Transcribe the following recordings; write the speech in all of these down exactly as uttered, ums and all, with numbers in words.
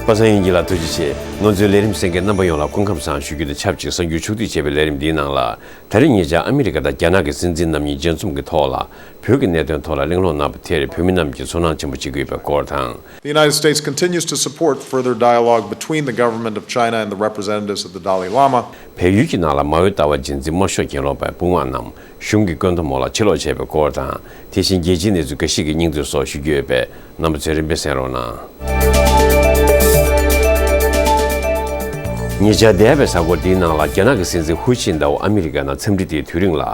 པ་སངས་དབྱངས་སྐྱིད་ལགས་ཐུགས་རྗེ་ཆེ། ང་ཚོའི་ལས་རིམ་གསན་མཁན་རྣམ་པ་ཡོངས་ལ་སྐུ་ཁམས་བཟང་ཞུ་རྒྱུ་དང་ཆབས་ཅིག་གསར་འགྱུར་ཕྱོགས་བསྡུས་བྱས་པའི་ལས་རིམ་འདིའི་ནང་ལ། ད་རེས་ཉེ་ཆར་ཨ་མི་རི་ཀ་དང་རྒྱ་ནག་གི་སྲིད་འཛིན་རྣམ་གཉིས་མཇལ་འཛོམས་ཀྱི་ཐོག་ལ། བོད་ཀྱི་གནད་དོན་ཐོག་ལ་གླེང་སློང་གནང་བ་དེར་བོད་མི་རྣམས་ཀྱིས་ཚོར་སྣང་ཆེན་པོ་བྱེད་ཀྱི་ཡོད་པའི་སྐོར་དང་། The United States continues to support further dialogue between the government of China and the representatives of the Dalai Lama. བལ་ཡུལ་གྱི་ནང་ལ་མའོའི་ལྟ་བ་རྗེས་འཛིན་དམར་ཤོག་གྱེན་ལོག་པའི་དཔུང་དམག་རྣམས་གཞུང་གི་བཀོད་འདོམས་འོག་ལ་ཕྱིར་ལོག་བྱས་པའི་སྐོར་དང་། དེ་བཞིན་རྒྱལ་སྤྱིའི་གནས་ཚུལ་འགའ་ཞིག་གི་སྙིང་བསྡུས་སོགས་ཞུ་རྒྱུ་ཡོད་པས། རྣམ་པ་ཚོས་རིམ་པས་གསན་རོགས་གནང་། ཉེ་ཆར་འདས་པའི་གཟའ་འཁོར་འདིའི་ནང་ལ་རྒྱ་ནག་གི་སྲིད་འཛིན་ཧུའུ་ཅིན་ཏའོ་ཨ་མི་རི་ཀའི་ནང་འཚམས་འདྲི་དེའི་དུས་རིང་ལ།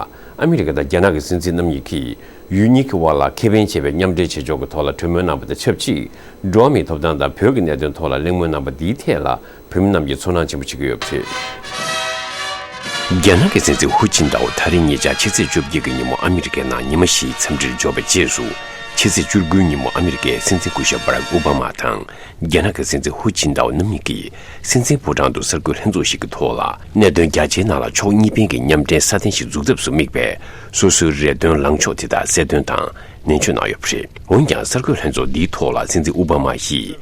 ཨ་མི་རི་ཀ་དང་རྒྱ་ནག་གི་སྲིད་འཛིན་རྣམ་གཉིས་ཀྱིས་ཡུལ་གཉིས་ཀྱི་དབར་ལ་ཁེ་ཕན་ཆེ་བའི་མཉམ་འབྲེལ་བྱེད་ཕྱོགས་ཀྱི་ཐོག་ལ་གྲོས་མོལ་གནང་བ་དང་ཆབས་ཅིག་འགྲོ་བ་མིའི་ཐོབ་ཐང་དང་བོད་ཀྱི་གནད་དོན་ཐོག་ལ་གླེང་མོལ་གནང་བ་འདིའི་ཐད་ལ། བོད་མི་རྣམས་ཀྱིས་ཚོར་སྣང་ཆེན་པོ་བྱེད་ཀྱི་ཡོད་པ་རེད། རྒྱ་ནག་གི་སྲིད་འཛིན་ཧུའུ་ཅིན་ཏའོ་ད་རེས་ཉེ་ཆར་ཕྱི་ཚེས་བཅོ་བརྒྱད་ཀྱི་ཉིན་མོ་ཨ་མི་རི་ཀའི་ནང་ཉི་མ་བཞིའི་འཚམས་འདྲིར་འབྱོར་བའི་རྗེས་སུ། ཕྱི་ཚེས་བཅུ་དགུའི་ཉིན་མོ་ཨ་མི་རི་ཀའི་སྲིད་འཛིན་སྐུ་ཞབས་བྷ་རག་ཨོ་བྷ་མ་དང་། རྒྱ་ནག་གི་སྲིད་འཛིན་ཧུའུ་ཅིན་ཏའོ་རྣམ་གཉིས་ཀྱིས་སྲིད་འཛིན་ཕོ་བྲང་དུ་གསར་འགོད་ལྷན་ཚོགས་ཤིག་གི་ཐོག་ལ། གནད་དོན་རྒྱ་ཆེའི་ནང་ལ་ཕྱོགས་གཉིས་ཕན་གྱི་མཉམ་འབྲེལ་སྲ་བརྟན་ཞིག་འཛུགས་ཐབས་སུ་དམིགས་པའི་སོ་སོའི་རེ་འདུན་ལངས་ཕྱོགས་དེ་དག་གསལ་སྟོན་དང་ནན་བརྗོད་གནང་ཡོད་པ་རེད། འོན་ཀྱང་གསར་འགོད་ལྷན་ཚོགས་འདིའི་ཐོག་ལ་སྲིད་འཛིན་ཨོ་བྷ་མ་ཡིས།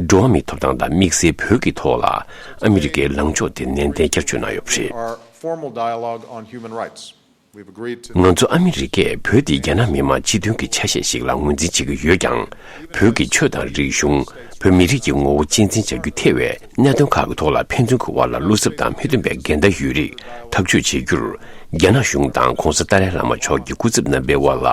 འགྲོ་བ་མིའི་ཐོབ་ཐང་དང་དམིགས་བསལ་བོད་ཀྱི་ཐོག་ལ་ཨ་མི་རི་ཀའི་ལངས་ཕྱོགས་དེ་ནན་ཏན་བསྐྱར་བརྗོད་གནང་ཡོད་པ་རེད། Our formal dialogue on human rights. We've agreed to. ང་ཚོ་ཨ་མི་རི་ཀས་བོད་དེ་རྒྱ་ནག་མི་དམངས་སྤྱི་མཐུན་གྱི་ཆ་ཤས་ཤིག་ལ་ངོས་འཛིན་བྱེད་ཀྱི་ཡོད་ཀྱང་། བོད་ཀྱི་ཆོས་དང་རིག་གཞུང་། བོད་མི་རིགས་ཀྱི་ངོ་བོ་གཅེས་འཛིན་བྱ་རྒྱུ་ཐེ་བའི་གནད་དོན་ཁག་གི་ཐོག་ལ་ཕན་ཚུན་གྱི་དབར་ལ་བློ་འཚབ་དང་མི་མཐུན་པའི་འགལ་ཟླ་ཡོད་རིགས་ཐག་གཅོད་བྱེད་རྒྱུར། རྒྱ་ནག་གཞུང་དང་༧གོང་ས་ཏཱ་ལའི་བླ་མ་མཆོག་གི་སྐུ་ཚབ་རྣམ་པའི་དབར་ལ་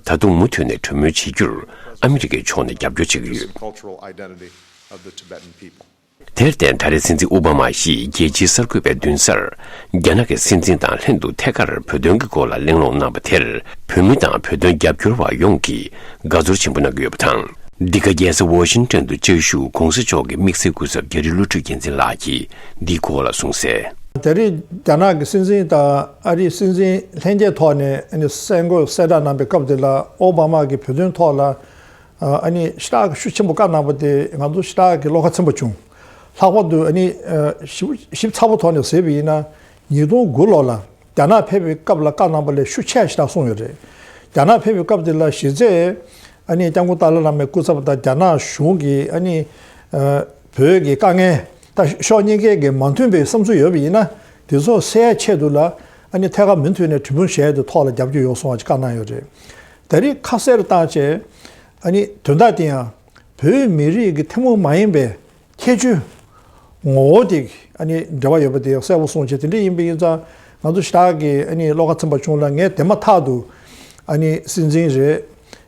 ད་དུང་མུ་མཐུད་ནས་གྲོས་མོལ་བྱེད་རྒྱུར་ཨ་མི་རི་ཀའི་ཕྱོགས་ནས་རྒྱབ་སྐྱོར་བྱེད་ཀྱི་ཡོད། Cultural identity of the Tibetan people. དེར་བརྟེན། ད་རེས་སྲིད་འཛིན་ཨོ་བྷ་མ་ཡིས་རྒྱལ་སྤྱིའི་གསར་འགོད་པའི་མདུན་སར། རྒྱ་ནག་གི་སྲིད་འཛིན་དང་ལྷན་དུ་ཐད་ཀར་བོད་དོན་གྱི་སྐོར་ལ་གླེང་སློང་གནང་བ་དེར། བོད་མི་དང་བོད་དོན་རྒྱབ་སྐྱོར་བ་ཡོངས་ཀྱིས་དགའ་ཚོར་ཆེན་པོ་གནང་གི་ཡོད་པ་དང་། འདི་ག་རྒྱལ་ས་ཝ་ཤིང་ཊོན་དུ་བཅའ་བཞུགས་༧གོང་ས་མཆོག་གི་དམིགས་བསལ་སྐུ་ཚབ་རྒྱ་རི་བློ་གྲོས་རྒྱལ་མཚན་ལགས་ཀྱིས་འདིའི་སྐོར་ལ་གསུངས་གསལ། ད་རེས་རྒྱ་ནག་གི་སྲིད་འཛིན་དང་ཨ་རིའི་སྲིད་འཛིན་ལྷན་རྒྱས་ཐོག་ནས་ཨ་ནི་གསར་འགོད་གསལ་བསྒྲགས་གནང་པའི་སྐབས་དེ་ལ། ཨོ་བྷ་མ་གིས་བོད་དོན་ཐོག་ལ། ཨ་ནི་ཞེ་དྲག་གི་ཤུགས་ཆེན་པོ་བཀའ་གནང་པ་དེ་ང་ཚོ་ཞེ་དྲག་གི་བློ་ཁ་ཚིམ་པ་བྱུང་། ལྷག་པར་དུ་ཨ་ནི་ཞིབ་ཞིབ་ཚགས་པོ་ཐོག་ནས་གཟིགས་པ་ཡིན་ན། ཉིས་སྟོང་དགུ་ལོ་ལ་རྒྱ་ནག་ཕེབས་པའི་སྐབས་ལ་བཀའ་གནང་པ་ལས་ཤུགས་ཆེ་ཞེ་དྲག་གསུངས་ཡོད་རེད། རྒྱ་ནག་ཕེབས་པའི་སྐབས་དེ་ལ་གཞི་རྩའི་ཨ་ནི་སྐྱབས་མགོན་ཏཱ་ལའི་བླ་མའི་སྐུ་ཚབ་དང་རྒྱ་ནག་གཞུང་གིས་ཨ་ནི་བོད་ཀྱི་དཀའ་ངལ་ད་ཕྱོགས་གཉིས་ཀའི་གི་མ་མཐུན་པའི་བསམ་ཚུལ་ཡོད་པ་ཡིན་ན། དེ་ཚོ་སེལ་ཡའི་ཆེད་དུ་ལ་ཨ་ནི་ཐད་ཀར་མུ་མཐུད་ནས་གྲོས་མོལ་བྱས་ཏེ་ཐོག་ལ་རྒྱབ་སྐྱོར་ཡོད་གསུངས་པ་ཅིག་བཀའ་གནང་ཡོད་རེད། ད་རེས་ཁ་གསལ་བཏང་བྱས། ཨ་ནི་དོན་དག་དེ་ཡང་བོད་མི་རིགས་ཀྱི་ཐུན་མོང་མ་ཡིན་པའི་ཁྱད་ཆོས་ངོ་བོ་དེ་ཨ་ནི་འབྲེལ་བ་ཡོད་པ་དེ་གསལ་པོ་གསུངས་བྱས། དེ་འདྲ་ཡིན་པ་ཡིན་ཙང་ང་ཚོ་ཞེ་དྲག་གི་ཨ་ནི་བློ་ཁ་ཚིམ་པ་བྱུང་ལ། ངས་དེ་མ་ཐག་ཏུ་ཨ་ནི་སྲིད་འཛིན་རེད།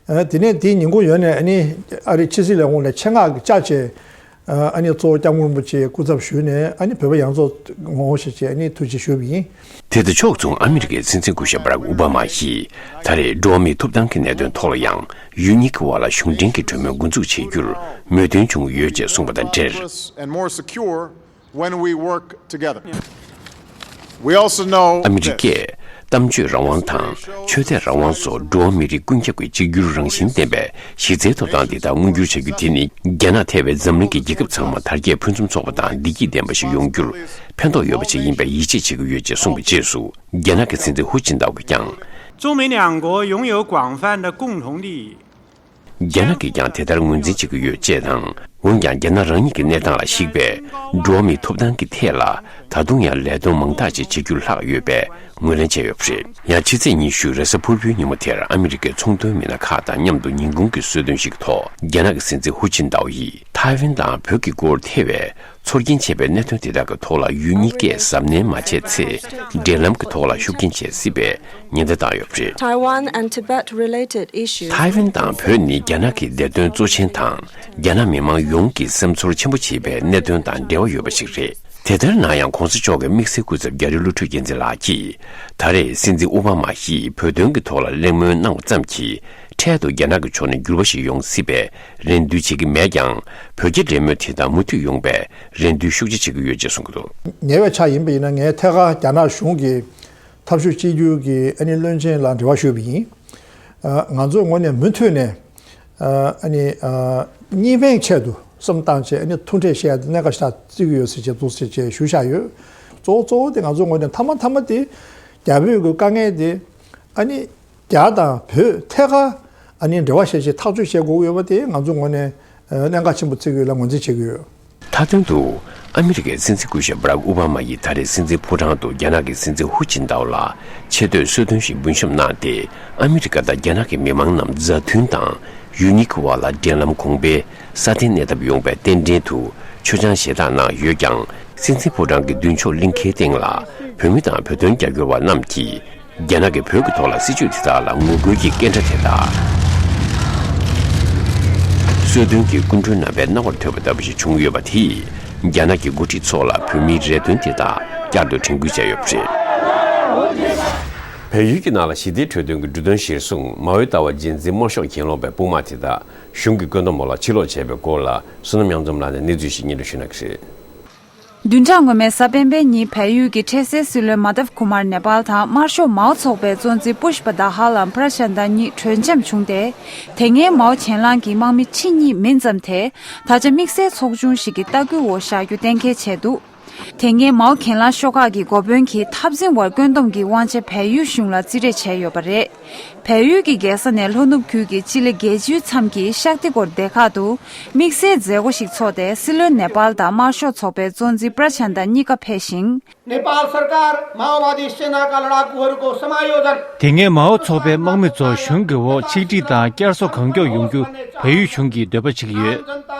ཨ་དེ་ནས་དེའི་ཉིན་གུང་ཡོལ་ནས་ཨ་ནི་ཨ་རིའི་ཕྱི་སྲིད་ལས་ཁུངས་ནས་ཆེད་མངགས་ཀྱིས་བཅར་བྱས། ཨ་ནི་གཙོ་བོ་སྐྱབས་མགོན་རིན་པོ་ཆེའི་སྐུ་ཚབ་ཞུས་ནས་ཨ་ནི་བོད་པ་ཡོངས་རྫོགས་ངོ་ཤེས་བྱས་ཨ་ནི་ཐུགས་རྗེ་ཞུས་པ་ཡིན། དེ་དང་ཕྱོགས་མཚུངས་ཨ་མི་རི་ཀའི་སྲིད་འཛིན་སྐུ་ཞབས་བྷ་རག་ཨོ་བྷ་མ་ཡིས་ད་རེས་འགྲོ་བ་མིའི་ཐོབ་ཐང་གི་གནད་དོན་ཐོག་ལ་ཡང་ཡུལ་གཉིས་ཀྱི་དབར་ལ་གཞུང་འབྲེལ་གྱི་གྲོས་མོལ་འགོ་འཛུགས་བྱེད་རྒྱུར་མོས་མཐུན་བྱུང་ཡོད་ཅེས་གསུངས་པ་དང་འབྲེལ། And more secure when we work together. We also know ཨ་མི་རི་ཀས་གཏམ་བརྗོད་རང་དབང་དང་ཆོས་དད་རང་དབང་སོགས་འགྲོ་བ་མི་རིགས་ཀུན་ཁྱབ་ཀྱི་གཅིག་གྱུར་རང་བཞིན་ལྡན་པའི་གཞི་རྩའི་ཐོབ་ཐང་འདི་དག་མངོན་འགྱུར་བྱ་རྒྱུ་དེ་ནི་རྒྱ་ནག་ཐེ་བའི་འཛམ་གླིང་གི་རྒྱལ་ཁབ་ཚང་མ་དར་རྒྱས་ཕུན་སུམ་ཚོགས་པ་དང་བདེ་སྐྱིད་ལྡན་པ་ཞིག་ཡོང་རྒྱུར་ཕན་ཐོགས་ཡོད་པ་ཞིག་ཡིན་པའི་ཡིད་ཆེས་བྱེད་ཀྱི་ཡོད་ཅེས་གསུངས་པའི་རྗེས་སུ། རྒྱ་ནག་གི་སྲིད་འཛིན་ཧུའུ་ཅིན་ཏའོ་གིས་ཀྱང་། 中美两国拥有广泛的共同利益。 རྒྱ་ནག་གིས་ཀྱང་དེ་ལྟར་ངོས་འཛིན་བྱེད་ཀྱི་ཡོད་ཅེས་དང་། འོན་ཀྱང་རྒྱ་ནག་རང་ཉིད་ཀྱི་གནས་སྟངས་ལ་གཞིགས་པའི་འགྲོ་བ་མིའི་ཐོབ་ཐང་གི་ཐད་ལ་ད་དུང་ཡང་ལས་དོན་མང་དག་ཅིག་བྱེད་རྒྱུ་ལྷག་ཡོད་པའི་ངོས་ལེན་བྱས་ཡོད་པ་རེད། ཡང་ཕྱི་ཚེས་ཉི་ཤུ་རེས་གཟའ་ཕུར་བུའི་ཉིན་མོ་དེར་ཨ་མི་རི་ཀའི་ཚོང་དོན་མི་སྣ་ཁག་དང་མཉམ་དུ་ཉིན་གུང་གི་གསོལ་སྟོན་ཞིག་གི་ཐོག་རྒྱ་ནག་གི་སྲིད་འཛིན་ཧུའུ་ཅིན་ཏའོ་ཡིས་ཐའེ་ཝན་དང་བོད་ཀྱི་སྐོར་ཐེ་བའི་ཚོར་སྐྱེན་ཆེ་བའི་གནད་དོན་དེ་དག་གི་ཐོག་ལ་ཡུལ་གཉིས་ཀས་གཟབ་ནན་མ་བྱས་ཚེ་འབྲེལ་ལམ་གྱི་ཐོག་ལ་ཤུགས་རྐྱེན་བྱེད་སྲིད་པའི་ཉེན་བརྡ་བཏང་ཡོད་པ་རེད། Taiwan and Tibet related issues. ཐའེ་ཝན་དང་བོད་ནི་རྒྱ་ནག་གི་བདེ་དོན་གཙོ་ཆེན་དང་རྒྱ་ནག་མི་མང་ཡོངས་ཀྱི་སེམས་ཚོར་ཆེན་པོ་བྱེད་པའི་གནད་དོན་དང་འབྲེལ་བ་ཡོད་པ་ཞིག་རེད། དེ་ལྟར་ན་ཡང་༧གོང་ས་མཆོག་གི་དམིགས་བསལ་སྐུ་ཚབ་རྒྱ་རི་བློ་གྲོས་རྒྱལ་མཚན་ལགས་ཀྱིས་ད་རེས་སྲིད་འཛིན་ཨོ་བྷ་མ་ཡིས་བོད་དོན་གྱི་ཐོག་ལ་གླེང་མོལ་གནང་བ་ཙམ་གྱིས་འཕྲལ་དུ་རྒྱ་ནག་གི་ཕྱོགས་ནས་འགྱུར་བ་ཞིག་ཡོང་སྲིད་པའི་རེ་འདུན་བྱེད་ཀྱི་མེད་ཀྱང་། བོད་རྒྱ་འབྲེལ་མོལ་དེ་དག་མུ་མཐུད་ཡོང་བའི་རེ་འདུན་ཤུགས་ཆེ་བྱེད་ཀྱི་ཡོད་ཅེས་གསུངས་ཀྱི་འདུག། ཉེ་བའི་ཆར་ཡིན་པ་ཡིན་ན་ངས་ཐད་ཀར་རྒྱ་ནག་གཞུང་གི་འཐབ་ཕྱོགས་གཅིག་གྱུར་གྱི་ཨ་ནི་བློན་ཆེན་ལ་འབྲེལ་བ་ཞུས་པ་ཡིན། ཨ་ང་ཚོའི་ངོས་ནས་མུ་མཐུད་ནས་ཨ་ནི་ཨ་གཉིས་ཕན་ཆེད་དུ་བསམ་བཏང་བྱས་ཨ་ནི་མཐུན་འབྲེལ་བྱས་ཏེ་གནད་འགག་ཞིག་བརྩི་གི་ཡོད་ཟེར་བྱས་འདུག་ཟེར་བྱས་ཞུ་བཞག་ཡོད། གཙོ་བོ་གཙོ་བོ་དེ་ང་ཚོའི་ངོས་ནས་མཐའ་མ་མཐའ་མ་དེ་རྒྱ་བོད་ཀྱི་དཀའ་ངལ་དེ་ཨ་ནི་རྒྱ་དང་བོད་ཐད་ཀར་ཨ་ནི་འབྲེལ་བ་བྱས་བྱས་ཐག་གཅོད་བྱེད་དགོས་ཀྱི་ཡོད་པ་དེ་ང་ཚོའི་ངོས་ནས་གནད་འགག་ཆེན་པོ་བརྩི་གི་ཡོད་ལ་ངོས་འཛིན་བྱེད་ཀྱི་ཡོད། མཐའ་དོན་དུ། ཨ་མི་རི་ཀའི་སྲིད་འཛིན་སྐུ་ཞབས་བྷ་རག་ཨོ་བྷ་མ་ཡིས་ད་རེས་སྲིད་འཛིན་ཕོ་བྲང་དུ་རྒྱ་ནག་གི་སྲིད་འཛིན་ཧུ་ཅིན་ཏའོ་ལ་ཆེ་བསྟོད་གསོལ་སྟོན་ཞིག་འབུལ་བཤམས་གནང་སྟེ། ཨ་མི་རི་ཀ་དང་རྒྱ་ནག་གི་མི་མང་རྣམས་མཛའ་མཐུན་དང་ཡུལ་གཉིས་ཀྱི་བར་ལ་འབྲེལ་ལམ་གོང་འཕེལ་སྲ་བརྟན་གནས་ཐབས་ཡོང་བའི་རྟེན་འབྲེལ་དུ་མཆོད་ཆང་ཞལ་ཏང་གནང་ཡོད་ཀྱང་། སྲིད་འཛིན་ཕོ་བྲང་གི་མདུན་ཅོག་གླིང་ཁའི་སྟེང་ལ་བོད་མི་དང་བོད་དོན་རྒྱབ་སྐྱོར་བ་རྣམས་ཀྱིས། རྒྱ་ནག་གིས་བོད་ཀྱི་ཐོག་ལ་སྲིད་བྱུས་དེ་དག་ལ་ངོ་རྒོལ་གྱི་སྐད་སྒྲ་དེ་དག་གསོལ་སྟོན་གྱི་སྐུ་མགྲོན་རྣམ་པའི་རྣ་བར་ཐོས་པ་ལྟ་བུ་ཞིག་བྱུང་ཡོད་པ་དེས། རྒྱ་ནག་གི་འགོ་ཁྲིད་ཚོ་ལ་བོད་མིའི་རེ་འདུན་དེ་དག་བསྐྱར་དུ་དྲན་སྐུལ་བྱས་ཡོད་པ་རེད། བལ་ཡུལ་གྱི་ནང་ལ་ཞི་བདེའི་གྲོས་དོན་གྱི་འབྲུ་དོན་གཞིར་བཟུང་མའོའི་ལྟ་བ་རྗེས་འཛིན་དམར་ཤོག་གྱེན་ལོག་པའི་དཔུང་དམག་དེ་དག་གཞུང་གི་བཀོད་འདོམས་འོག་ལ་ཕྱིར་ལོག་བྱས་པའི་སྐོར་ལ། བསོད་ནམས་དབྱངས་འཛོམས་ལགས་ནས་གནས་ཚུལ་ཞིག་སྙན་སྒྲོན་ཞུ་གནང་གི་རེད། བདུན་ཕྲག་སྔོན་མའི་གཟའ་སྤེན་པའི་ཉིན་བལ་ཡུལ་གྱི་འཕྲལ་སེལ་སྲིད་བློན་མཱ་དབ་ཁུ་མར་ནེ་པཱལ་དང་དམར་ཤོག་མའོ་ཚོགས་པའི་གཙོ་འཛིན་པུཤ་པ་དཱ་ཧ་ལམ་པྲ་ཆན་ད་གཉིས་གྲོས་འཆམ་བྱུང་སྟེ། དེ་སྔའི་མའོ་གྱེན་ལངས་ཀྱི་དམག་མི་ཁྲི་གཉིས་མིན་ཙམ་དེ་ད་ཆ་དམིགས་བསལ་ཚོགས་ཆུང་ཞིག་གི་ལྟ་སྐུལ་འོག་བཞག་རྒྱུ་གཏན་འཁེལ་བྱས་འདུག་དེ་སྔའི་མའོ་གྱེན་ལངས་ཤོག་ཁག་གི་འགོ་དཔོན་གྱིས་འཐབ་འཛིང་བར་བཀོད་འདོམས་ཀྱི་དབང་ཆ་བལ་ཡུལ་གཞུང་ལ་རྩིས་སྤྲད་བྱས་ཡོད་པ་རེད། བལ་ཡུལ་གྱི་རྒྱལ་ས་ནས་ལྷོ་ནུབ་ཁུལ་གྱི་ཅི་ལི་རྒྱལ་ཇུའི་མཚམས་ཀྱི་ཤག་ཏི་གོར་སྡེ་ཁག་ཏུ་དམིགས་བསལ་མཛད་སྒོ་ཞིག་ཚོགས་ཏེ། སྲིད་བློན་ནེ་པཱལ་དང་དམར་ཤོག་ཚོགས་པའི་གཙོ་འཛིན་པྲ་ཆན་ད་གཉིས་ཀ་ཕེབས་ཤིང་། नेपाल सरकार माओवादी सेनाका लडाकुहरूको समायोजन དེ་སྔའི་མའོ་ཚོགས་པའི་དམག་མི་ཚོ་གཞུང་གི་འོག་ཆིག་སྒྲིལ་དང་བསྐྱར་གསོ་གང་མགྱོགས་ཡོང་རྒྱུ་བལ་ཡུལ་གཞུང་གིས་འདོད་པ་བྱེད་ཀྱི་ཡོད།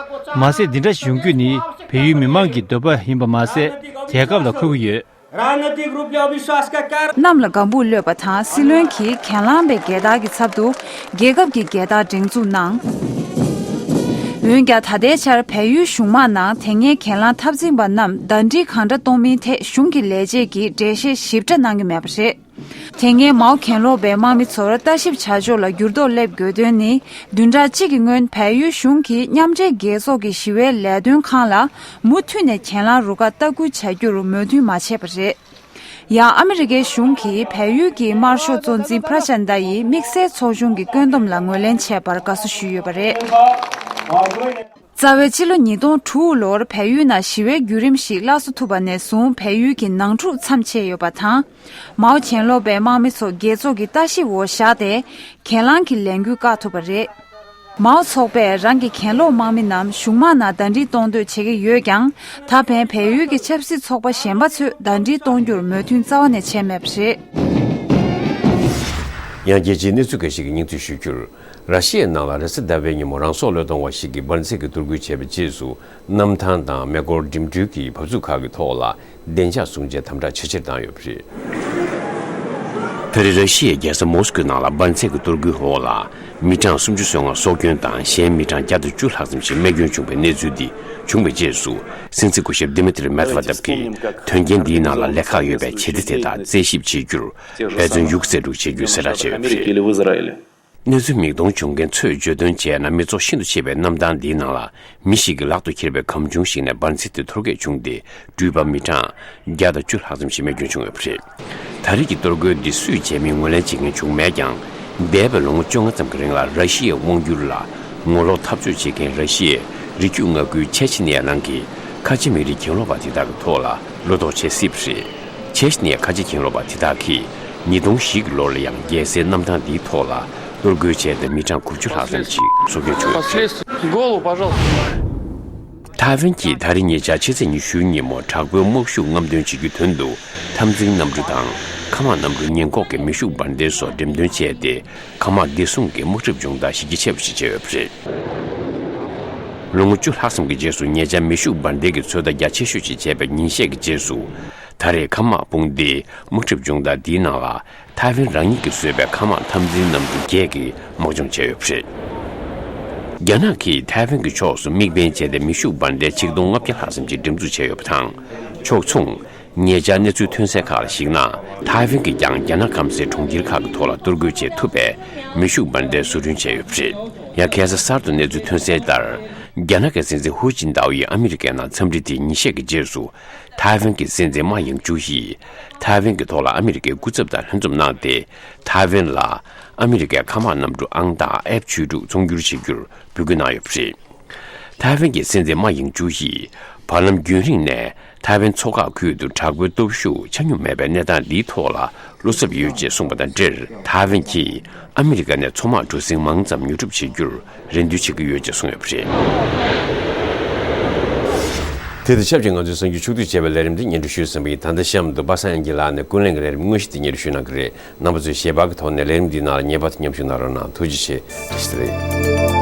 མ་ཟད་འདི་འདྲ་ཡོང་རྒྱུ་ནི་བལ་ཡུལ་མི་མང་གི་འདོད་པ་ཡིན་པ་མ་ཟད། རྒྱལ་ཁབ་ལ་མཁོ་གི་ཡོད། राजनीतिक रूपले अविश्वासका कारण གནམ་ལ་སྒམ་པུ་གློད་པ་དང་སྲིད་བློན་གྱིས་གྱེན་ལངས་པའི་རྒྱལ་དར་གྱི་ཚབ་ཏུ་རྒྱལ་ཁབ་ཀྱི་རྒྱལ་དར་སྒྲེང་འཛུགས་གནང་། འོན་ཀྱང་ད་ལྟའི་ཆར་བལ་ཡུལ་གཞུང་དམག་ནང་དེ་སྔའི་གྱེན་ལངས་འཐབ་འཛིང་པ་རྣམས་ཟླ་སྒྲིལ་གང་འདྲ་གཏོང་མིན་ཐད་གཞུང་གི་ལས་བྱེད་ཀྱིས་འགྲེལ་བཤད་ཞིབ་ཕྲ་གནང་གི་མེད་པ་རེད། དེ་སྔའི་མའོ་གྱེན་ལོག་པའི་དམག་མི་ཚོར་ལྟ་ཞིབ་བྱ་ཕྱོགས་ལ་འགྱུར་ལྡོག་སླེབས་དགོས་དོན་ནི། བདུན་ཕྲག་གཅིག་གི་སྔོན་བལ་ཡུལ་གཞུང་གིས་མཉམ་འབྲེལ་རྒྱལ་ཚོགས་ཀྱི་ཞི་བའི་ལས་དོན་ཁང་ལ་མུ་མཐུད་ནས་གྱེན་ལངས་རུ་ཁག་ལྟ་སྐུལ་བྱ་རྒྱུར་མོས་མཐུན་མ་བྱས་པ་རེད། ཡང་ཨ་མི་རི་ཀའི་གཞུང་གིས་བལ་ཡུལ་གྱི་དམར་ཤོག་གཙོ་འཛིན་པྲ་ཆན་ད་ཡི་དམིགས་བསལ་ཚོགས་ཆུང་གི་བཀོད་འདོམས་ལ་ངོས་ལེན་བྱས་པར་དགའ་བསུ་ཞུས་ཡོད་པ་རེད། རྩ་བའི་ཕྱི་ལོ་ཉིས་སྟོང་དྲུག་ལོར་བལ་ཡུལ་ནང་ཞི་བའི་བརྒྱུད་རིམ་ཞིག་སླར་གསོ་ཐུབ་པ་ནས་བཟུང་བལ་ཡུལ་གྱི་ནང་འཁྲུག་མཚམས་ཆད་ཡོད་པ་དང་། མའོ་གྱེན་ལོག་པའི་དམག་མི་ཚོ་རྒྱལ་ཚོགས་ཀྱི་ལྟ་ཞིབ་འོག་བཞག་སྟེ། གྱེན་ལངས་ཀྱི་ལས་འགུལ་བཀག་ཐུབ་པ་རེད། མའོ་ཚོགས་པས་རང་གི་གྱེན་ལོག་དམག་མི་རྣམས་གཞུང་དམག་ནང་ཟླ་སྒྲིལ་གཏོང་འདོད་བྱེད་ཀྱི་ཡོད་ཀྱང་། ད་ཕན་བལ་ཡུལ་གྱི་ཆབ་སྲིད་ཚོགས་པ་གཞན་པ་ཚོས་ཟླ་སྒྲིལ་གཏོང་རྒྱུར་མོས་མཐུན་རྩ་བ་ནས་བྱས་མེད་པ་རེད། ཡང་རྒྱལ་སྤྱིའི་གནས་ཚུལ་འགའ་ཞིག་གི་སྙིང་བསྡུས་ཞུ་རྒྱུར། ར་ཤི་ཡའི་ནང་ལ་རེས་གཟའ་ཟླ་བའི་ཉིན་མོ་རང་སྲོག་བློས་གཏོང་བ་ཞིག་གིས་འབར་འཛེག་གི་གཏོར་རྒོལ་བྱས་པའི་རྗེས་སུ། གནམ་ཐང་དང་མེ་འཁོར་འགྲིམ་འགྲུལ་གྱི་བབས་ཚུགས་ཁག་གི་ཐོག་ལ་བདེ་འཇགས་སྲུང་བྱའི་དམ་དྲག་ཇེ་ཆེར་བཏང་ཡོད་པ་རེད། ད་རེས་ར་ཤི་ཡའི་རྒྱལ་ས་མོ་སི་ཀོའི་ནང་ལ་འབར་འཛེག་གི་གཏོར་རྒོལ་འོག་ལ་མི་གྲངས་སུམ་ཅུ་སོ་ལྔ་སྲོག་སྐྱོན་དང་གཞན་མི་གྲངས་བརྒྱ་དང་བཅུ་ལྷག་ཙམ་ཞིག་རྨས་སྐྱོན་བྱུང་བའི་གནས་ཚུལ་འདི་བྱུང་བའི་རྗེས་སུ། སྲིད་འཛིན་སྐུ་ཞབས་དི་མི་ཏྲི་མེད་ཝེ་ཏེབ་ཀྱིས་དོན་རྐྱེན་འདིའི་ནང་ལ་ལས་ཁག་ཡོད་པའི་བྱེད་གཏེ་དེ་དག་རྩད་ཞིབ་བྱེད་རྒྱུར་འབད་བརྩོན་ཡུགས་ཚད་དྲུག་བྱེད་རྒྱུའི་གསལ་བསྒྲགས་བྱས་ཡོད་པ་རེད། གནས་ཚུལ་མིག་མཐོང་བྱུང་མཁན་ཚོས་བརྗོད་དོན་བྱས་ན། མི་ཚོགས་ཤིན་ཏུ་ཆེ་བའི་གནམ་ཐང་འདིའི་ནང་ལ་མི་ཞིག་གིས་ལག་ཏུ་འཁྱེར་བའི་སྒམ་ཆུང་ཞིག་ནས་འབར་འཛེག་དེ་གཏོར་བརྒྱབ་བྱུང་སྟེ། འགྲུལ་པ་མི་གྲངས་བརྒྱ་དང་བཅུ་ལྷག་ཙམ་ཞིག་རྨས་སྐྱོན་བྱུང་ཡོད་པ་རེད། ད་རེས་ཀྱི་གཏོར་རྒོལ་འདི་སུས་བྱས་མིན་ངོས་ལེན་བྱེད་མཁན་བྱུང་མེད་ཀྱང་། འདས་པའི་ལོ་ངོ་བཅོ་ལྔ་ཙམ་གྱི་རིང་ལ་ར་ཤི་ཡའི་དབང་སྒྱུར་ལ་ངོ་ལོག་འཐབ་རྩོད་བྱེད་མཁན་ར་ཤི་ཡའི་རི་རྒྱུད་མངའ་ཁུལ་ཆེ་ཆི་ནི་ཡའི་ནང་གི་ཁ་ཆེ་མི་རིགས་གྱེན་ལོག་པ་དེ་དག་གི་ཐོག་ལ་བློ་དོགས་བྱེད་སྲིད་པ་རེད། ཆེ་ཆི་ནི་ཡའི་ཁ་ཆེ་གྱེན་ལོག་པ་དེ་དག་གིས་ཉིས་སྟོང་བཞི་གི་ལོ་ལ་ཡང་རྒྱལ་སའི་གནམ་ཐང་འདིའི་ཐོག་ལ་གཏོར་རྒོལ་བྱས་ཏེ་མི་གྲངས་དགུ་བཅུ་ལྷག་ཙམ་ཞིག་སྲོག་སྐྱོན་བྱུང་ཡོད་པ་རེད། Последствия. Голову, пожалуйста. ཐའེ་ཝན་གྱིས་ད་རེས་ཉེ་ཆར་ཕྱི་ཚེས་ཉི་ཤུའི་ཉིན་མོ་དྲག་པོའི་དམག་ཤུགས་རྔམ་སྟོན་བྱེད་རྒྱུའི་དོན་དུ་འཐབ་འཛིང་གནམ་གྲུ་དང་མཁའ་དམག་གནམ་གྲུ་ཉེན་འགོག་གི་མེ་ཤུགས་འབར་མདེལ་སོགས་འགྲེམས་སྟོན་བྱས་ཏེ། མཁའ་དམག་བདེ་སྲུང་གི་དམག་འཁྲབ་སྦྱོང་བརྡར་གཞི་རྒྱ་ཆེ་བ་ཞིག་བྱས་ཡོད་པ་རེད། ལོ་ངོ་བཅུ་ལྷག་ཙམ་གྱི་རྗེས་སུ་ཉེ་ཆར་མེ་ཤུགས་འབར་མདེལ་གྱི་ཚོད་ལྟ་རྒྱ་ཆེ་ཤོས་ཤིག་བྱས་པའི་ཉིན་ཤས་ཀྱི་རྗེས་སུ། ད་རེས་མཁའ་དམག་དཔུང་སྡེའི་དམག་འཁྲབ་སྦྱོང་བརྡར་འདིའི་ནང་ལ། ཐའེ་ཝན་རང་ཉིད་ཀྱིས་བཟོས་པའི་མཁའ་དམག་འཐབ་འཛིང་གནམ་གྲུ་བརྒྱད་ཀྱིས་དམག་སྦྱོང་བྱས་ཡོད་པ་རེད། རྒྱ་ནག་གིས་ཐའེ་ཝན་གྱི་ཕྱོགས་སུ་དམིགས་འབེན་བྱས་ཏེ་མེ་ཤུགས་འབར་མདེལ་ཆིག་སྟོང་ལྔ་བརྒྱ་ལྷག་ཙམ་ཞིག་འགྲེམས་འཛུགས་བྱས་ཡོད་པ་དང་། ཕྱོགས་མཚུངས། ཉེ་ཆར་གནས་ཚུལ་ཐོན་གསལ་ཁག་ལ་གཞིགས་ན། ཐའེ་ཝན་གྱིས་ཀྱང་རྒྱ་ནག་སྐམ་སའི་གྲོང་ཁྱེར་ཁག་གི་ཐོག་ལ་གཏོར་རྒོལ་བྱེད་ཐུབ་པའི་མེ་ཤུགས་འབར་མདེལ་བཟོ་སྐྲུན་བྱས་ཡོད་པ་རེད། ཡང་ཁ་སང་གསར་དུ་གནས་ཚུལ་ཐོན་གསལ་ལྟར། རྒྱ་ནག་གི་སྲིད་འཛིན་ཧུའུ་ཅིན་ཏའོ་ཡིས་ཨ་མི་རི་ཀའི་ནང་འཚམས་འདྲི་དེའི་ཉིན་ཤས་ཀྱི་རྗེས་སུ། ཐའེ་ཝན་གྱི་སྲིད་འཛིན་མཱ་ཡིང་ཅུའུ་ཡིས། ཐའེ་ཝན་གྱི་ཐོག་ལ་ཨ་མི་རི་ཀའི་སྐུ་ཚབ་དང་ལྷན་འཛོམས་གནང་སྟེ། ཐའེ་ཝན་ལ་ཨ་མི་རི་ཀའི་མཁའ་དམག་གནམ་གྲུ་ཨང་རྟགས་ཨེཕ་བཅུ་དྲུག་ཚོང་སྒྱུར་བྱེད་རྒྱུར་འབོད་སྐུལ་གནང་ཡོད་པ་རེད། ཐའེ་ཝན་གྱི་སྲིད་འཛིན་མཱ་ཡིང་ཅུའུ་ཡིས། བར་ལམ་རྒྱུན་རིང་ནས་ཐའེ་ཝན་མཚོ་འགག་ཁུལ་དུ་དྲག་པོའི་སྟོབས་ཤུགས་ཆ་སྙོམས་མེད་པའི་གནས་སྟངས་འདིའི་ཐོག་ལ་བློ་འཚབ་ཡོད་ཅེས་གསུངས་པ་དང་འབྲེལ། ཐའེ་ཝན་གྱིས་ཨ་མི་རི་ཀ་ནས་མཚོ་དམག་གྲུ་གཟིངས་མང་ཙམ་ཉོ་སྒྲུབ་བྱེད་རྒྱུར་རེ་འདུན་བྱེད་ཀྱི་ཡོད་ཅེས་གསུངས་ཡོད་པ་རེད། དེ་དང་ཆབས་ཅིག་ང་ཚོའི་གསར་འགྱུར་ཕྱོགས་བསྡུས་བྱས་པའི་ལས་རིམ་འདི་སྙན་སྒྲོན་ཞུས་ཟིན་པ་ཡིན། ད་ལྟ་གཤམ་དུ་པ་སངས་དབྱངས་སྐྱིད་ལགས་ནས་ཀུན་གླེང་གི་ལས་རིམ་དངོས་གཞི་དེ་སྙན་སྒྲོན་ཞུ་གནང་གི་རེད། རྣམ་པ་ཚོས་ཞལ་པར་གྱི་ཐོག་ནས་ལས་རིམ་འདིའི་ནང་ལ་ཉན་པ་དང་མཉམ་ཞུགས་གནང་རོགས་གནང་། ཐུགས་རྗེ་ཆེ། བཀྲ་ཤིས་བདེ་ལེགས།